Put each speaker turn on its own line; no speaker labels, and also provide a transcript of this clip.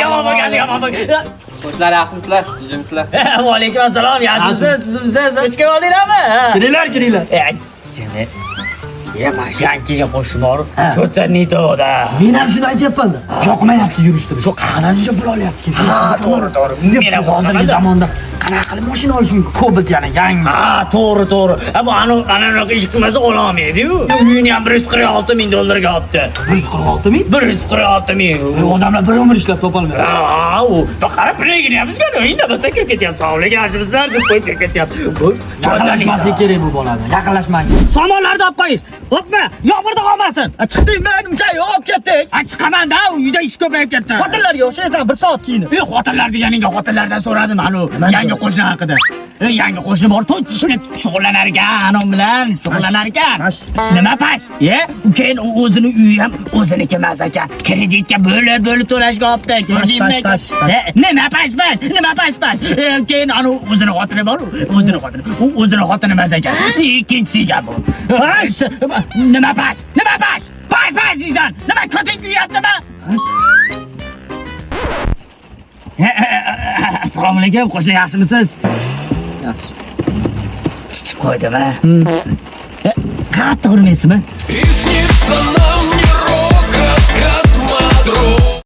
Yomon bo'lgan, yomon bo'lgan.
Qo'shnilar, yaxshimisizlar? Tuzukmisizlar?
Va alaykum assalom, yaxshimisiz, tuzukmisiz? Ko'chga oldinglarmi?
Kiringlar, kiringlar.
Seni yangiga qo'shni bor, cho'ta nitoda.
Men ham shuni aytyapman-da. Yoqmayapti yurishdi. Shu qanaqa shuncha pul olyapti?
Ha, to'g'ri, to'g'ri. Men ham
hozirgi zamonda qanaqa qilib mashina olish mumkin? Cobalt yana yangi.
Ha, to'g'ri, to'g'ri. Ha, bu ana anaqa ish qilmasa ololmaydi-yu. Uyini ham 146 ming dollarga olibdi.
146 ming?
146 ming.
Odamlar bir umr ishlab topolmaydi.
Ha, u qara pregini ham bizga indamasdan kirib ketyapti. Sog'lik, yaxshimisizlar deb qo'yib kirib ketyapti. Bu
Yaqinlashmaslik kerak bu bolaga. Yaqinlashmang.
Somonlarni olib qo'yish. Hopma, yomg'irda qolmasin.
Chiqdingmi? Uncha yo'q, olib ketdik.
Ha, chiqaman-da, uyda ish ko'payib ketdi.
Xotinlarga o'xshaysan, bir soat kiyinib.
Xotinlar deganingga xotinlardan so'radim, anu yangi qo'shni haqida. Yangi qo'shni bor, to'y ishlab shug'ullanar ekan, anom bilan shug'ullanar ekan.
Pash.
Nima pash? Keyin u o'zini uyi ham o'ziniki emas ekan. Kreditga bo'lib bo'lib to'lashga olibdi. Ko'rdingmi?
Pash, pash, pash.
Nima pash pash? Nima pash pash? Keyin anu o'zini xotini bor, o'zini xotini. U o'zini xotini emas ekan. Ikkinchisi ekan bu.
Pash!
Nima pash? Nima pash? Pash pash deysan. Nima ko'ting kuyaptimi? Assalomu alaykum, qo'shni, yaxshimisiz?
Yaxshi.
Chichib qo'ydim, ha? Qattiq urmaysizmi?
И снится